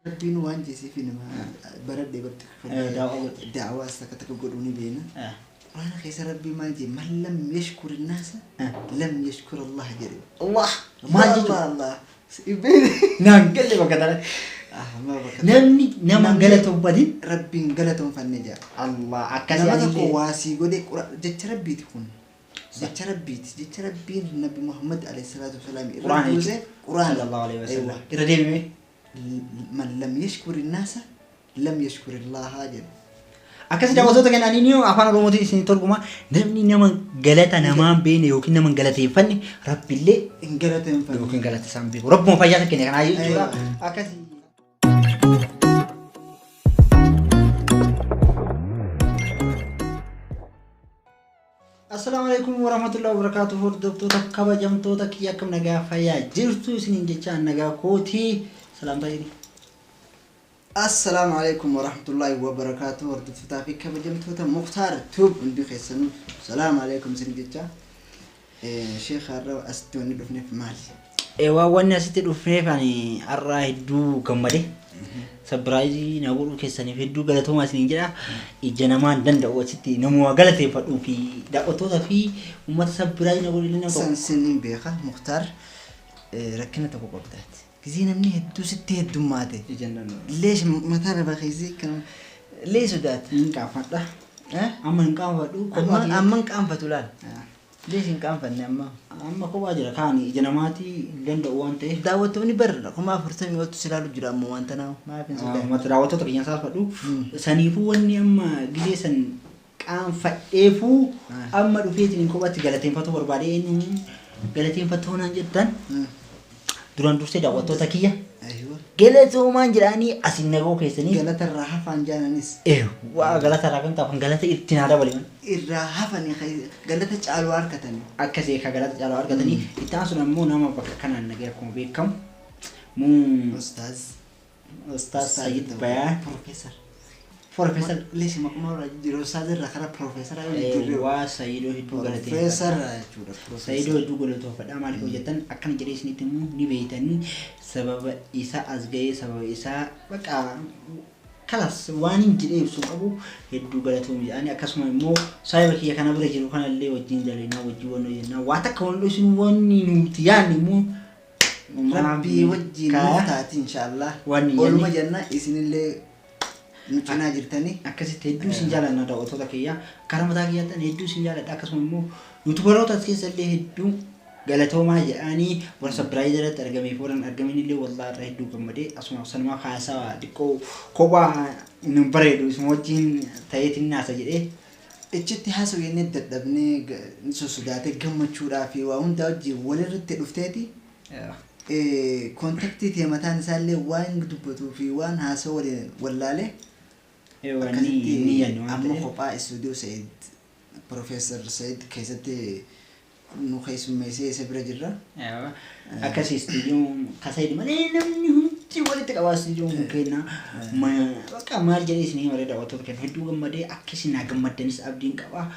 Rabbiin waan jeesiif nama baradhee barti Daawwaa godhe. Daawwaas takka takka godhuu ni beena. Quraana keessa Rabbii maal jee? Man lam yashkur naasa lam yashkur Allah jedhe. Allah maal jechuudha? Allah Allah. Naan galle bakka tanatti. Namni nama hin galatoonfatin Rabbiin galatoonfanne jaa. Allah akkasii Nama tokko anillee waasii godhe jecha rabbiiti kun. Jecha rabbiiti. Jecha rabbiin Nabi Muhammad alayhi salaatu wasalaam irra Quraana buuse jechuudha. Quraana. Sallallahu alaihi wasallam. Aywa. Irra deebime. Man lam yashkur naasa lam yashkur Allah jedhe. Akkasii daawwattoota keenya ani ni afaan Oromootiin isin torguma namni nama galata namaan beene yookiin nama hin galateeffanne Rabbillee Hin galatoonfanne. yookiin galata isaan beeku. Rabbuma fayyaa isa kenne kanaa jechuudha. Aywa. Akkasii. Assalaamu alaikum warahmatullahi wabarakatuh. Hordoftoota kabajamtoota kiyya, akkam nagaa fayyaa jirtu isiniin jecha, nagaa kootii salaamtaa jedhi. Assalaamu alaikum warahmatullahi wabarakatuh. Hordoftootaa fi kabajamtoota Muktaar Tube hundi keessanuuf salaamu alaikum isin jecha. Sheekh, har'a asitti wanni dhufneef maali? Waan wanni asitti dhufneef ani har'a hedduu gammade. Surprise na godhuu keessaniif hedduu galatoomaa isiniin jedha. Ija namaa hin danda'u asitti namuma galateeffadhuu fi daawwattoota fi uummata surprise na godhu illee nama tokko. San sinin beeka Muktaar, rakkina tokko qabdaati. Gizee namni hedduu sitti heddummaate. Ija hin danda'u. Leesh mataa lafa keessee kan lee sodaata. Hin qaanfadha. Amma hin qaanfadhu. Kophaa Amma kiyya. amma hin qaanfatu laal. Leesh hin qaanfanne amma. Amma kophaa jira kaan ija namaatii hin danda'u waan ta'eef. Daawwattoonni bar 40,000 oltu si ilaalu jira amma waan tanaa maaf hin sodaanne? Uummata daawwattoota kiyyan saalfadhu. Saniifuu wanni amma gizee san qaanfadheefuu amma dhufeetiin kophatti galateeffatu barbaade. Eenyu galateeffattuu naan jettan? Duraan dursee daawwattoota kiyya Aywa. galatoomaan jedhanii asin nagoo keessanii. Galata irraa hafaan jaananis. Waa galata irraa kan taafan galata ittiin haa dabaleman. Irraa hafanii galata caaluu harkatanii. Akkasii ka galata caalaa argatanii. Itti aansuun ammoo nama bakka kanaan nagee akkuma beekamu muu Ustaaz. Ustaaz Sayyid Bayaan. Profeesar. Profeesar. Leeshi maquma irraa jijjiirre, ustaaz irraa karaa profeesaraa yoo jijjiirre. Waa Sayyidoo hedduu galateeffadha. Profeesar jechuudha. Sayyidoo hedduu galatoofadha. Maaliif hojjetan akkana jedhee isinitti immoo ni beeytanii, sababa isaa as ga'ee, sababa isaa bakka kalas waan hin jedhee ibsu qabu hedduu galatoomi jedhanii. Akkasuma immoo saayiba kiyya kana bira jiru kanallee wajjin dalagnaa, wajjin waan hojjennaa, waa takka waan isin wanni nuti yaadne immoo Rabbii wajjin nuuf taati inshaallah. Waan hin Oluma jenne. jenna, isinillee nu cinaa jirtanii. Akkasitti hedduu isin jaalanna daawwattoota kiyya. Karaa mataa kiyyaatti ani hedduu isin jaaladha. Akkasuma immoo youtuberoota as keessa illee hedduu galatoomaa jedhanii, warra surprise irratti argameef warra hin argamin illee wallaa irra hedduu gammadee. Asuma sanumaa haasawa xiqqoo kophaa hin bareedu, isuma wajjin ta'eetiin naasa jedhee. Ichitti haasa'u jennee dadhabnee sosodaatee gammachuudhaa fi waa hundaa wajjin walirratti dhufteeti. Contact ta'e mataan isaallee waan dubbatuu fi waan haasa'u waliin wallaalee. Akkasitti ni yaadne waan amma ta'eef. Kophaa istuudiyoo Said, Profeesar Said keessatti nu keessummeessee isa bira jirra. Akkasii istuudiyoon kasaidi malee namni hundi walitti qabaa istuudiyoon kun kenna. Bakka maal jedhee isinii malee, daawwattoota kenna hedduu gammadee, akka isin naa gammaddanis abdiin qaba.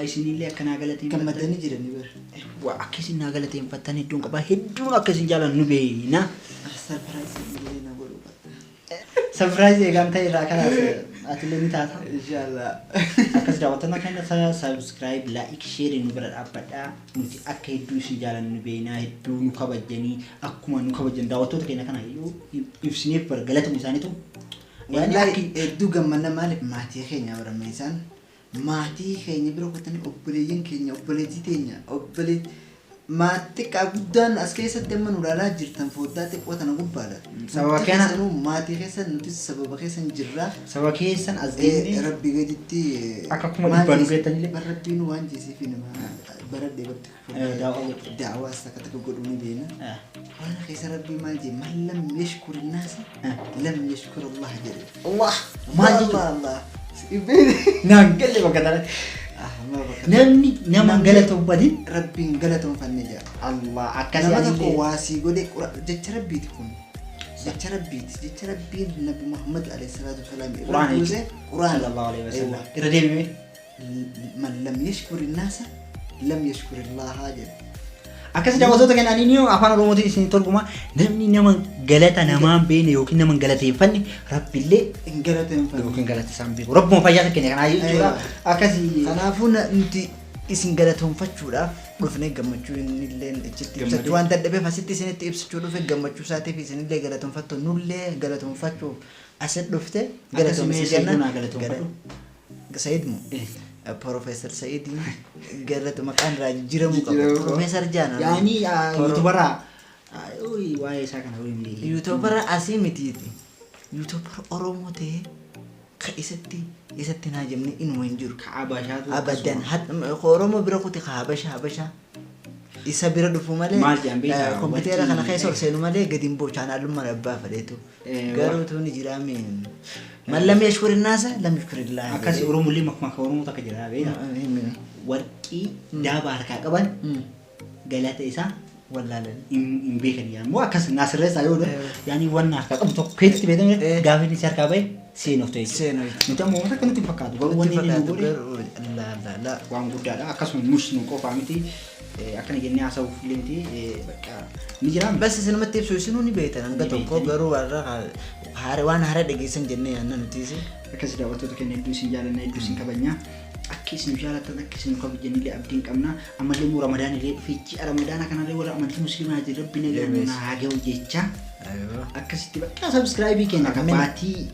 Isinillee akka naa galateeffattan. Gammadanii jiranii bara. Waa akka isin naa galateeffattan hedduun qaba. Hedduun akka isin jaalan nu beeyna. Surprise illee na godhuu qabda. Surprise eegaan ta'e irraa kanaas atillee ni taata. Inshallah. Akkas daawwattoota keenya, subscribe, like, share nu bira dhaabbadhaa. Nuti akka hedduu isin jaalannu nu beeknaa, hedduu nu kabajanii, akkuma nu kabajan daawwattoota keenya kana iyyuu ibsineef bar galatuma isaaniitu. Wallahi hedduu gammanna. Maaliif maatii keenya barame, isaan maatii keenya bira kutanii, obboleeyyan keenya, obboleettii teenya, obboleet maatii xiqqaa guddaan as keessatti amma nu ilaalaa jirtan foddaa xiqqoo tana gubbaadha. Sababa Nuti keessanuu maatii keessan, nuti sababa keessan jirra. Saba keessan as geenne. Rabbii gaditti Akka 100,000 nu geettanillee. Bar rabbiin waan jeesiif nama baradhee barti Daawwaa godhe. Daawwaas takka takka godhuu ni beena. Quraana keessa Rabbii maal jee? Man lam yashkur naasa lam yashkur Allah jedhe. Allah maal jechuudha? Allah Allah. Naan galle bakka tanatti. Namni nama hin galatoonfatin Rabbiin galatoonfanne jaa. Allah akkasii Nama tokko anillee waasii godhe jecha rabbiiti kun. Jecha rabbiiti. Jecha rabbiin Nabi Muhammad alayhi salaatu wasalaam irra Quraana buuse. jechuudha. Quraana. Sallallahu alaihi wasallam. Aywa. Irra deebime. Man lam yashkur naasa lam yashkur Allah jedhe. Akkasii daawwattoota keenya ani afaan Oromootiin isin tolguma namni nama galata namaan beene yookiin nama hin galateeffanne Rabbillee Hin galateeffanne. yookiin galata isaan beeku. Rabbuma fayyaa keenya kanaa jechuudha. Akkasii. Kanaafuu nuti isin galatoonfachuudhaaf dhufne gammachuu innillee achitti ibsachuu waan dadhabeef asitti isinitti ibsachuu dhufe gammachuu isaatiif isinillee galatoonfattu nullee galatoonfachuuf asitti dhufte galatoomsi jenna. Sa'iid moo? Profeesar Sa'iidiin galata maqaan irraa jijjiiramuu qaba. Profeesar Jaana. Yaani yuutubara waa'ee isaa kana waliin beeku. Yuutubara asii mitiiti. Yuutubara Oromoo ta'ee ka isatti isatti naa jennee inuma hin jiru. Ka Habashaatu. Abadan Oromoo bira kuti ka Habasha Habasha isa bira dhufu malee kompiitara kana keessa ol seenu malee gadi hin bu'u chaanaalummaan abbaa fedheetu. Garuu tuni jiraame. Man lam yashkuri naasa lam yashkurillaa. Akkasii Oromollee makuma akka Oromoo takka jira beektaa. Warqii daabaa harkaa qaban galata isaa wallaalan hin beekan yaa akkas naasirreessaa yoo yaani waan harkaa qabu tokko keessatti beekame gaafa inni si harkaa bahe seenuuf ta'e jechuudha. Nuti ammoo waan akka nutti hin fakkaatu garuu wanni inni nu godhe waan guddaadha akkasuma nus nu qofaa miti akkana jennee haasa'uuf illee miti bakka ni jira. Bas isinumatti ibsu isinuu ni beektan hanga tokko garuu warra waan haara dhageessan jennee yaadna nutis. Akkasii daawwattoota keenya hedduu isin jaalanna hedduu isin kabajna. Akka isin jaalatan akka isin kabajanillee abdiin qabna. Ammallee immoo Ramadaan illee dhufee ji'a Ramadaana kanallee warra amantii musliimaa jiru Rabbi nagaan haa ga'u jecha. Akkasitti bakka sabskraayibii keenya kan baatii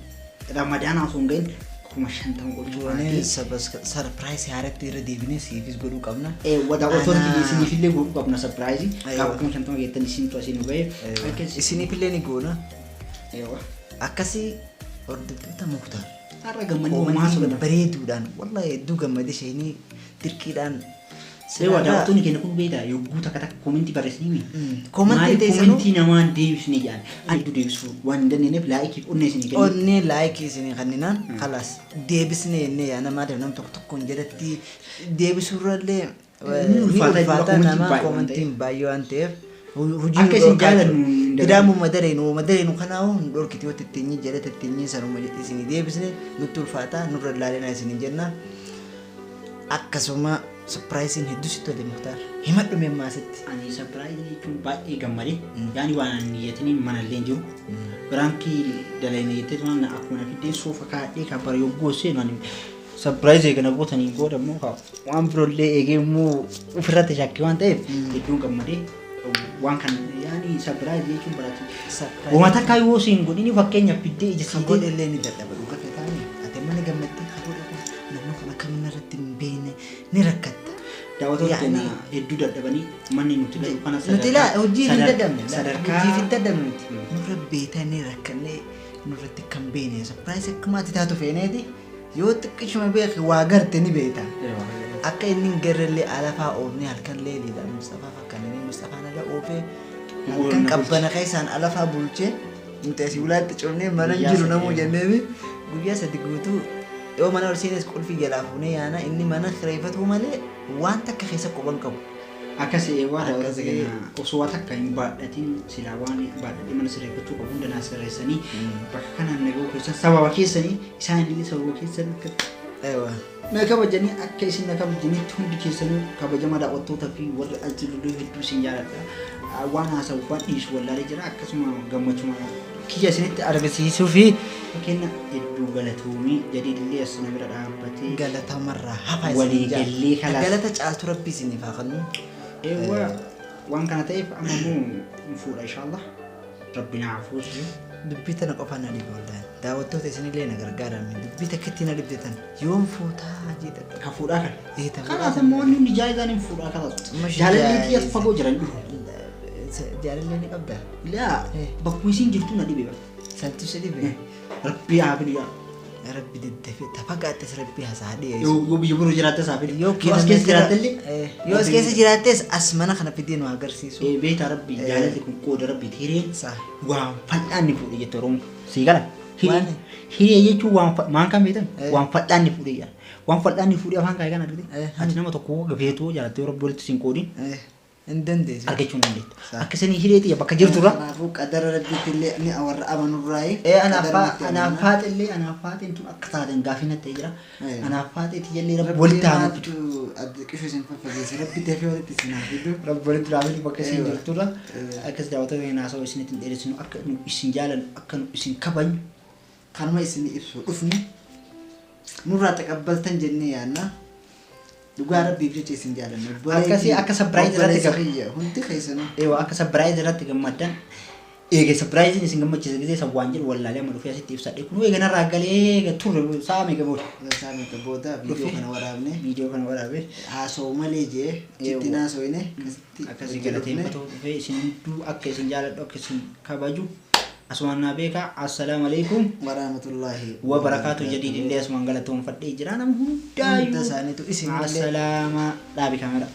Ramadaana osoo hin gahin 50,000 ol goonee sarpiraayisii haaratti irra deebinee siifis godhuu qabna. Daawwattoota keenya isiniifillee godhuu qabna sarpiraayisii. Gaafa 50,000 geettan isintu asiin nu ga'e. Isiniifillee ni goona. Akkasii hordoftoota Muktaar. Har'a gammannee uumaa sun bareeduudhaan wallahi hedduu gammade isheenii dirqiidhaan. Ewa daawwattoonni keenya kun beektaa yogguu takka takka koomentii barreessanii mi? Koomentii namaan deebisne jedhan. Ani hedduu deebisuu waan hin dandeenyeef laayikiif onnee isinii kennu. Onnee laayikii isinii kenninaan kalaas deebisne jennee yaana maaliif nam tokko tokkoon jalatti deebisuurrallee ni ulfaata nama koomentiin baay'ee waan ta'eef. Akka isin jaalannu Didaamuma dareenu madareenu kanaa'u nu dhorkiti yoo tetteenyii jala tetteenyii sanuma isinii deebisne nutti ulfaata nurra ilaalinaa isinii jenna. Akkasuma surprising hedduu sitti tole Muktaar. Himadhu mee maasitti. Ani surprising jechuun baay'ee gammade. Yaani waan ani niyyatiniin manallee hin jiru. Biraankii dalayna jettee tumaan akkuma na fiddee soofa kaadhee kan bara yogguu seenu ani surprise eegana gootanii booda immoo waan biroollee eegee immoo ofirratti shakkii waan ta'eef hedduun gammadee waan kan yaani surprise jechuun baraati. Wama takka yoo siin godhini fakkeenyaaf fiddee ija siin godhe illee ni dadhaba dhuga fetaani. Ati mana gammaddee kan godhe kun namni kun akkamiin irratti hin beekne ni rakkatta. Daawwattoota keenya hedduu dadhabanii manni nuti galu kana Nuti laa hojii hin dadhabne. Sadarkaa hojii hin dadhabne nuti. Nurra beetanii rakkannee nurratti kan beekne surprise akkuma ati taatu feeneeti yoo xiqqishuma beeke waa garte ni beekta. Akka inni hin garrellee alafaa oofnee halkan leeliidha Mustafaa fakkaannee Mustafaan ala oofee halkan qabbana keessaan alafaa bulchee nuti asii ulaatti cufnee mana hin jiru namuu jenneemi guyyaa sadi guutuu yoo mana ol seenes qulfii jalaa fuunee yaana inni mana kireeffatuu malee waan takka keessa quban qabu. Akkasii waan daawwattoota keenya osoo waa takka hin baadhatin silaa waan baadhadhee mana sirreeffachuu qabu hunda naa sirreessanii bakka kanaan na ga'uu keessan sababa keessanii isaan illee sababa keessan akka na kabajanii akka isin na kabajanitti hundi keessanuu kabajamaa daawwattoota fi warri as jirru hedduu isin jaaladha. Waan haasa'uuf waan dhiisu wallaalee jira akkasuma gammachuma kiyya isinitti argisiisuu fi fakkeenya hedduu galatoomii jadiidillee as na bira dhaabbatee Galatamarraa hafaa isin walii gallee kalaas. Galata caaltu rabbi isiniif haa kennu. Eewwa waan kana ta'eef amma immoo hin fuudha inshaallah. Rabbi naa fuusu. Dubbii tana qofaan na dhibe wallaahi. Daawwattoota isinillee na gargaarame dubbii takkitti na dhibde tana yoom fuutaa jedha. Ka fuudhaa kana. Ee ta fuudhaa. Kalaas ammoo wanni hundi jaayizaan hin fuudhaa kalaas. Jaalallee xiyyaas fagoo jiran dhufu. Jaalallee ni qabdaa? Laa bakkuma isiin jirtu na dhibe bara. Santu si dhibe? Rabbi haa fidu yaa. Rabbi daddafee tafagaattes rabbi hasaa dhiyeessu. Yoo biyya biroo jiraattes haa fidu. Yoo as keessa jiraattellee. Yoo as keessa jiraattes as mana kana fidee nu agarsiisu. Beektaa rabbi jaalalli kun qooda rabbi hireen waan fal'aan ni fuudhe jette Oromoo. Sii gala. Hiree jechuun waan maan kan beektan waan fal'aan ni fuudhe jedha. Waan fal'aan ni fuudhe afaan kaayee kan argite. Ati nama tokko gafeetoo jaalattee rabbi walitti siin qoodin. Hin dandeessu. Argachuu hin dandeettu. Sa- Akka isinii hireeti bakka jirturra. Kanaafuu qadara rabbiitti illee ni warra amanurraayi. Ee anaaf anaaf faaxillee anaaf faaxeen tun akka taateen gaafii natti jira. Ee. Anaaf faaxeeti jallee rabbi walitti haa nuuf fidu. Adda qishu isin faffageesse rabbi dafee walitti isin haa fidu. Rabbi walitti haa fidu bakka isin Eewa. jirturra. Ee. Akkas daawwattoota keenya haasawaa isinitti hin dheeressinu akka nu isin jaalannu akka nu isin kabajnu. Kanuma isin ibsu dhufne nurraa taqabbaltan jennee yaadna. Dhugaa rabbiif jecha isin jaalanna. Akkasii akka surprise irratti Obboleessa kiyya hundi keessanuu. Eewa akka surprise irratti gammaddan eege surprise isin gammachiisa gisee san waan jedhu wallaalee amma dhufee asitti ibsadhe kun eega narraa galee eega turre sa'a meeqa booda. Isaa meeqa booda viidiyoo kana waraabne Viidiyoo kana waraabee. haasa'u malee jee Eewwa. jitti naasooyne akkasitti Akkasii hojii dhufne. galateeffatuu dhufee isin hunduu akka isin jaaladhu akka isin kabaju asumaan naa beekaa assalaamu alaikum Warahmatullahi wa barakaatu jadiid illee asumaan galatoonfadhee jira nama Hunda hundaayyuu isaaniitu isin illee assalaama dhaabi kaamera.